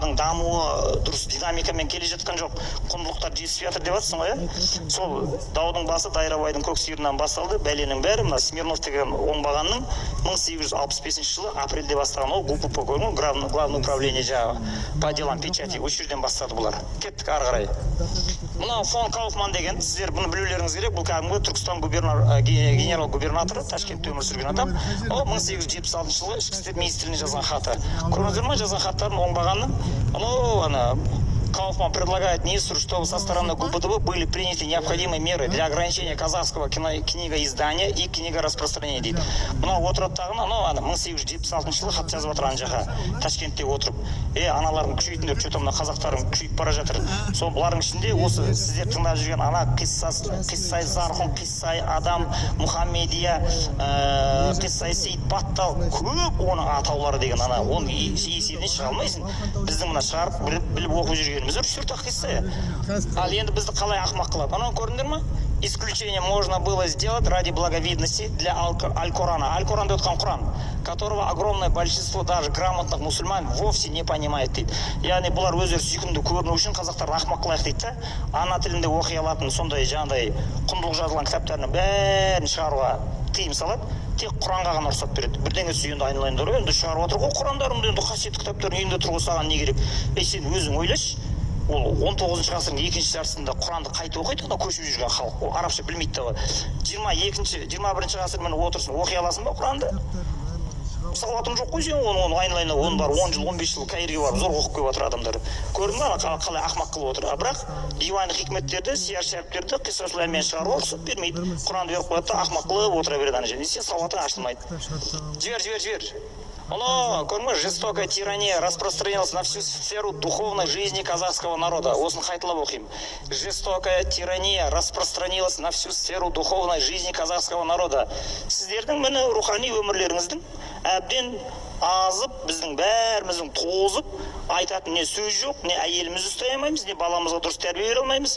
Бұлардың дамуы дұрыс динамикамен келе жатқан жоқ, құндылықтар жетіспей жатыр деп жатрсың ғой, иә. Сол даудың басы Дайрабайдың көк сиырынан басталды. Бәленің бәрі мына Смирнов деген оңбағанның 1865 жылы апрельде бастаған. Ол ГУПП, көрдің ғой, главное управление жаңағы по делам печати, осы жерден бастады бұлар. Кеттік ары қарай. Мынау фон Кауфман деген, сіздер бұны білулеріңіз керек, бұл кәдімгі Түркістан генерал губернаторы, Ташкентте өмір сүрген адам. Ол 1876 жылы ішкі істер министрлігіне жазған хаты. Көрдіңіздер ма жазған хаттарын оңбағанның? Анау ана Кауфман предлагает министру, чтобы со стороны ГУПДБ были приняты необходимые меры для ограничения казахского книгоиздания и книгораспространения дейді. Мынау отырады дағыны, анау ана 1876 жылы хат жазып жатыр ана жаққа, Ташкентте отырып. Е, аналарын күшейтіңдер, че то мына қазақтарың күшейіп бара жатыр. Сол бұлардың ішінде осы сіздер тыңдап жүрген ана Қиссай Зархун, Қиссай Адам, Мұхаммедия, Қиссай Сейіт Баттал, көп оның атаулары деген ана, оның есебінен шыға алмайсың. Біздің мына шығарып біліп оқып жүргеніміз үш төрт ақ қисса. Ал енді бізді қалай ақымақ қылады, ананы көрдіңдер ма? Исключение можно было сделать ради благовидности для Аль-Корана. Аль-Коран деп отқан Құран, которого огромное большинство даже грамотных мусульман вовсе не понимает дейді. Яғни бұлар өздері сүйкімді көріну үшін қазақтарды ақымақ қылайық дейді да, ана тілінде оқи алатын сондай жаңағыдай құндылық жазылған кітаптардың бәрін шығаруға тыйым салады, тек Құранға ғана рұқсат береді. Бірдеңе десе, енді айналайындар, енді шығарып жатыр ғой Құрандарыңды, енді қасиетті кітаптарын үйіңде тұр ғой, саған не керек? Ей, сен өзің ойлашы, ол 19-ғасырдың екінші жартысында Құранды қайтып оқиды ана көшіп жүрген халық? Ол арабша білмейді да. 22-, 21-ғасыр, міне, отырсың, оқи аласың ба Құранды? Сауатың жоқ қой сен оны. Айналайын, оны бар 10 жыл, 15 жыл Каирге барып зорға оқып келіп жатыр адамдар. Көрдің ба, ана қалай ақымақ қылып отыр? А бірақ диван хикметтерді, сияр шәріптерді, қиссасулармен шығаруға рұқсат бермейді. Құранды беріп қояды да, ақымақ қылып отыра береді ана жерде, сен сауатың ашылмайды. Жібер, жібер, жібер. Оно, көрдің ба, жестокая тирания распространилась на всю сферу духовной жизни казахского народа. Осыны қайталап оқимын. Жестокая тирания распространилась на всю сферу духовной жизни казахского народа. Сіздердің, міне, рухани өмірлеріңіздің әбден азып, біздің бәріміздің тозып, айтатын не сөз жоқ, не әйелімізді ұстай алмаймыз, не баламызға дұрыс тәрбие бере алмаймыз,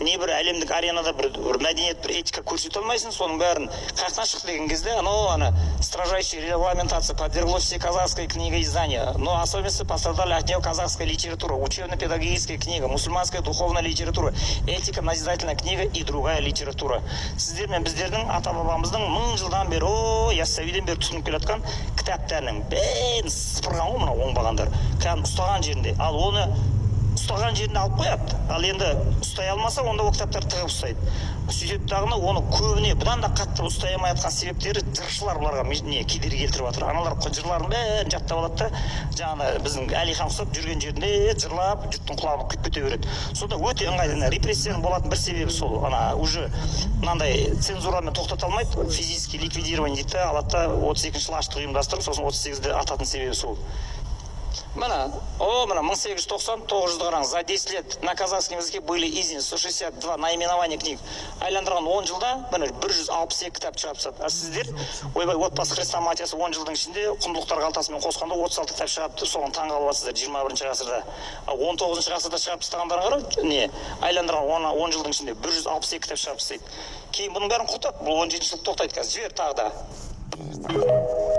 не бір әлемдік аренада бір мәдениет, бір этика көрсете алмайсың. Соның бәрін қаяқтан шықты деген кезде, анау ана строжайшая регламентация подверглось все казахское книгоиздание, но особенно пострадали от нее казахская литература, учебно-педагогическая книга, мусульманская духовная литература, этика назидательная книга и другая литература. Сіздер мен біздердің ата бабамыздың мың жылдан бері, о Яссауиден бері тұтынып келе жатқан кітаптарының бәрін сыпырған ғой мына оңбағандар, кәдімгі ұстаған жерінде. Ал оны ұстаған жерінде алып қояды, ал енді ұстай алмаса, онда ол кітаптарды тығып ұстайды. Сөйтеді дағыны, оны көбіне бұдан да қатты ұстай алмай жатқан себептері жыршылар бұларға не кедергі келтіріп жатыр. Аналар жырлардың бәрін жаттап алады да, жаңағы біздің Әлихан ұқсап жүрген жерінде жырлап, жұрттың құлағына құйып кете береді. Сонда өте ыңғайлы. Ана репрессияның болатын бір себебі сол, ана уже мынандай цензурамен тоқтата алмайды, физический ликвидирование дейді да, алады да, 32-жылы аштық ұйымдастырып, сосын 38-де ататын себебі сол. Міне, о, міне, 1890, 900-ді қараңыз. За 10 лет на казахском языке были изданы 162 наименования книг. Айландырған 10 жылда, міне, 162 кітап шығарып тастады. А сіздер, ойбай, отбасы хрестоматиясы 10 жылдың ішінде құндылықтар қалтасымен қосқанда 36 кітап шығарыпты, соған таң қалып жатсыздар 21-ғасырда. Ал 19 ғасырда шығарып тастағандарын қара, не, айландырған 10 жылдың ішінде 162 кітап шығарып тастайды. Кейін бұның бәрін құртады, бұл 17 жылы тоқтайды қазір. Жібер тағы да.